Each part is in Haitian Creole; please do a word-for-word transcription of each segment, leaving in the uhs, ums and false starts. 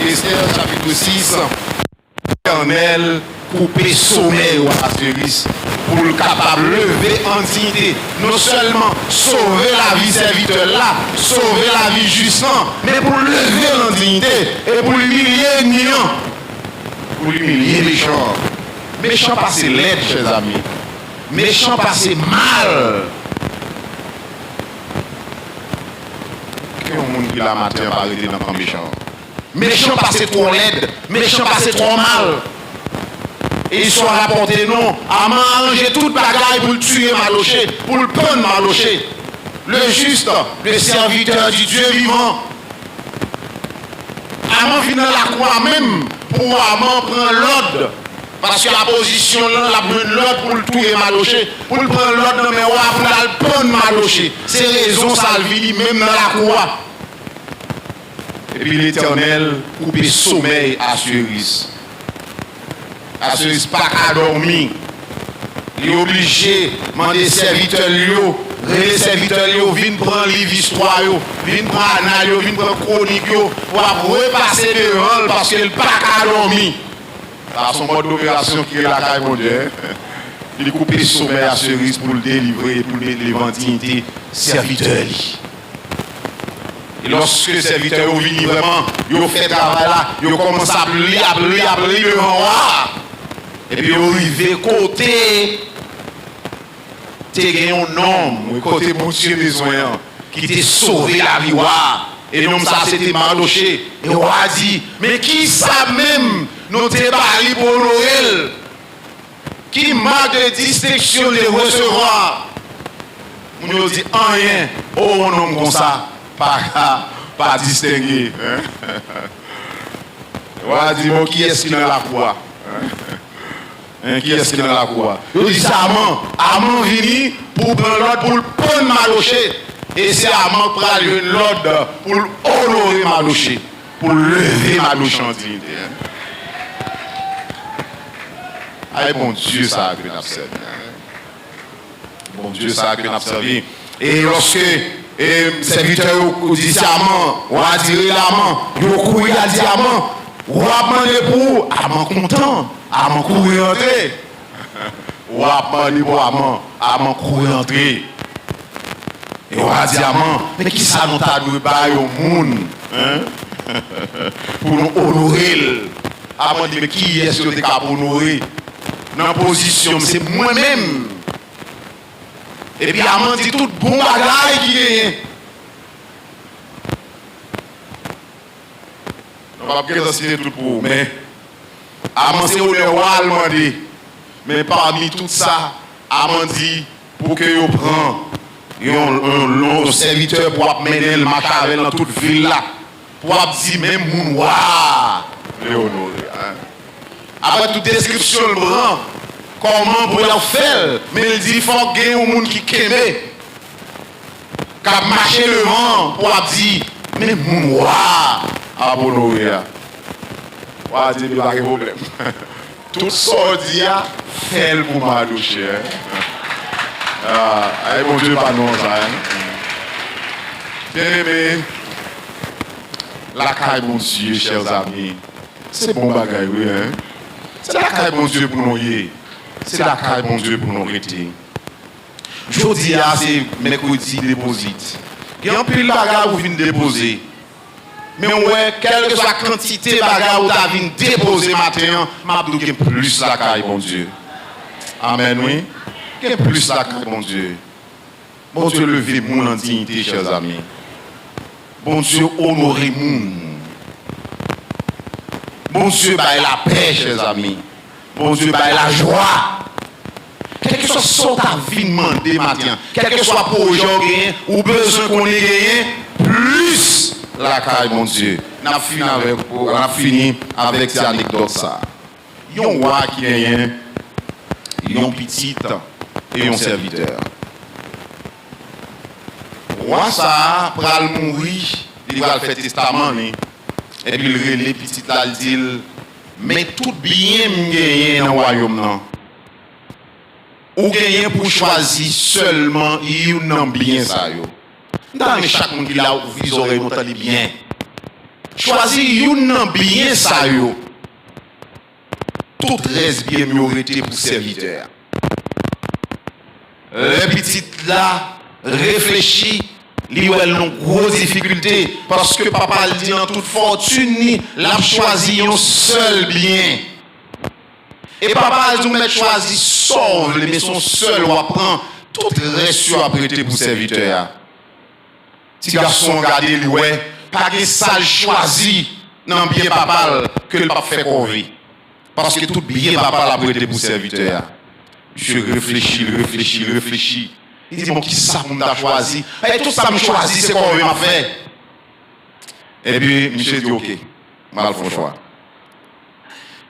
Estè, chapit sis. Letènèl koupe somèy wa Asiris pou l kapab leve an diyite, non sèlman sove lavi sèvitè l la, sove lavi jis lan, men pou l leve l an diyite e pou l imilye ènmi an, pou l imilye mechan an. Mechan pase lèd, chèzami. Mechan pase mal. Ke yon moun ki la maten an pa rete nan kan mechan an. Mechan pase twò lèd, mechan pase twò mal. E istwa rapòte nou, Aman aranje tout bagay pou l tiye Madoche, pou l pann Madoche. Le juste, le serviteur du Dieu vivant. Aman vin nan lakou a menm pou Aman pran lòd. Paske a pozisyon l lan, l ap jwenn lòd pou l touye Madoche, pou l pran lòd nan men wa a pou l al pann Madoche. Se rezon sa l vini menm nan lakou a. Epi Letènèl koupe somèy Asiris. Asiris pa ka dòmi. Li oblije mande sèvitè l yo, rele sèvitè l yo, vin pran liv istwa yo, vin pran anal yo, vin pran kwonik yo, pou ap repase devan l, paske l pa ka dòmi. Sa se yon mòd doperasyon ki gen lakay Bondye, en. Li koupe somèy Asiris pou l delivre, pou l met devan diyite sèvitè li. E lòske sèvitè yo vini vrèman, yo fè travay la, yo kòmanse ap li, ap li, ap li devan wa a. Epi yo rive kote te gen yon nonm, kote Bondye bezwen an, ki te sove lavi wa a. E nonm sa a se te Madoche. E wa a di, men kisa menm nou te ba li pou onore l? Ki mak de distenksyon li te resevwa? Moun yo di anyen. O, yon nonm konsa pa ka pa distenge. Wa a di, bon, kiyès ki nan lakou a? En, kiyès ki nan lakou a? Yo di se Aman. Aman vini pou pran lòd pou l pann Madoche. E se Aman k pral jwenn lòd pou l onore Madoche, pou l leve Madoche an diyite. Ay, Bondye sa a ke n ap sèvi. Bondye sa a ke n ap sèvi. E lòske, e, sèvitè yo di se Aman, wa a di rele Aman, yo kouri al di Aman, wa ap mande pou ou. Aman kontan, Aman kouri rantre. Wa ap mande pou Aman, Aman kouri rantre. E wa a di Aman, men kisa nou ta dwe bay yon moun, en? Pou nou onore l. Aman di, men kiyès yo te ka onore nan pozisyon m? Se mwen menm. Epi Aman di tout bon bagay ki genyen. Nou p ap gentan site tout pou ou, men Aman se onè wa a l mande. Men pami tout sa, Aman di pou ke yo pran yon, yon, yon sèvitè pou ap mennen l, mache avè l nan tout vil la, pou ap di menm moun wa a vle onore. Apre tout deskripsyon l pran, kòman pou y ap fè l, men l di fòk gen yon moun ki kenbe, k ap mache devan pou ap di, men moun wa a ap onore a. Wa a di, men pa gen pwoblèm. Tout sa w di a, fè l pou Madoche, en. Ah, ay, Bondye pa nou sa, en. Byeneme, lakay Bondye, chèzami, se bon bagay, wi, en. Se lakay Bondye pou nou ye. Se lakay Bondye pou nou rete. Jodi a, se mèkredi depozit. Gen anpil bagay ou vin depoze. Men w wè, kèlkeswa kantite bagay ou ta vin depoze maten an, m ap di w gen plis lakay Bondye. Amèn, wi. Gen plis lakay Bondye. Bondye leve moun an diyite, chèzami. Bondye onore moun. Bondye bay lapè, chèzami. Bondye bay lajwa. Kèlkeswa sa w ta vin mande maten an, kèlkeswa pwojè w genyen, ou bezwen konnen genyen plis lakay Bondye. N ap fini avèk, n ap fini avèk ti anekdòt sa a. Yon wa ki genyen yon pitit e yon sèvitè. Wa sa a pral mouri, li pral fè testaman li, epi l rele pitit la, l di l, men tout byen m genyen nan wayòm nan, ou genyen pou w chwazi sèlman youn nan byen sa yo. M ta renmen chak moun ki la ouvri zòrèy nou tande byen. Chwazi youn nan byen sa yo. Tout rès byen m yo rete pou sèvitè a. Lè pitit la reflechi, li wè l nan gwo difikilte, paske papa l di nan tout fòtin li, l ap chwazi yon sèl byen. E papa l di w mèt chwazi sa w vle, men se yon sèl w ap pran, tout rès yo ap rete pou sèvitè a. Ti gason an gade, li wè pa gen sa l chwazi nan byen papa l ke l p ap fè kòve. Paske tout byen papa l ap rete pou sèvitè a. Misye reflechi, l reflechi, l reflechi. Li di, "Bon, kisa pou m ta chwazi? Paske tout sa m chwazi, se kòve m ap fè." Epi, misye di, "Oke, m al fè yon chwa."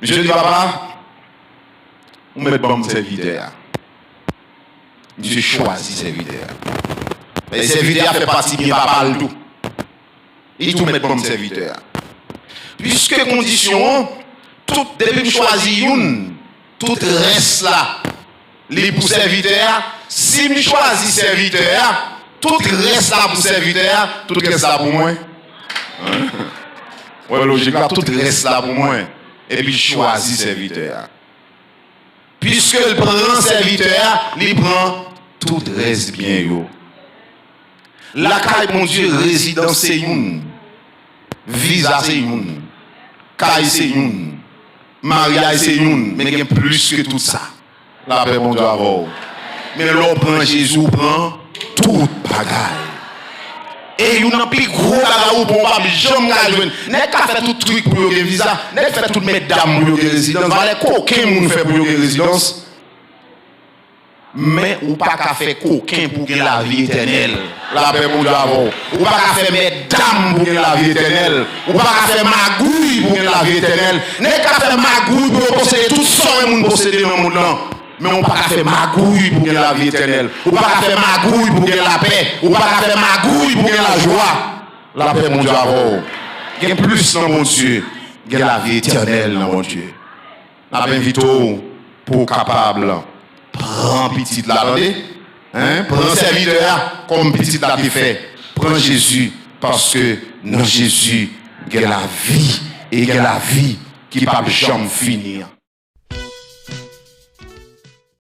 Misye di, "Papa, ou mèt ban m sèvitè a." Misye chwazi sèvitè a. Men sèvitè a fè pati byen papa l tou. Li tou mèt ban m sèvitè a. Piske kondisyon an, tout, depi m chwazi youn, tout rès la, li pou sèvitè a. Si m chwazi sèvitè a, tout rès la pou sèvitè a, tout rès la pou mwen. Wè lojik la, tout rès la pou mwen. Epi l chwazi sèvitè a. Piske l pran sèvitè a, li pran tout rès byen yo. Lakay Bondye, rezidans se youn, viza se youn, kay se youn, maryaj se youn, men gen plis ke tout sa. Lapè Bondye avè w. Men lè w pran Jezi, w pran tout bagay. E youn nan pi gwo bagay ou pran, ou p ap janm ka jwenn. Nèg ka fè tout trik pou yo gen viza, nèg fè tout mètdam pou yo gen rezidans, valè koken moun fè pou yo gen rezidans. Men ou pa ka fè koken pou gen lavi etènèl. Lapè Bondye avè w. Ou pa ka fè mètdam pou gen lavi etènèl. Ou pa ka fè magouy pou gen lavi etènèl. Nèg ka fè magouy pou yo posede tout sa w wè moun posede nan mond lan. Men ou pa ka fè magouy pou gen lavi etènèl. Ou pa ka fè magouy pou gen lapè. Ou pa ka fè magouy pou gen lajwa. Lapè Bondye avè w. Gen plis nan Bondye. Gen lavi etènèl nan Bondye. N ap envite w pou w kapab pran pitit la, tande? Hein? Pran sèvitè a kòm pitit la te fè. Pran Jezi, paske nan Jezi, gen lavi, e gen lavi ki p ap janm fini an.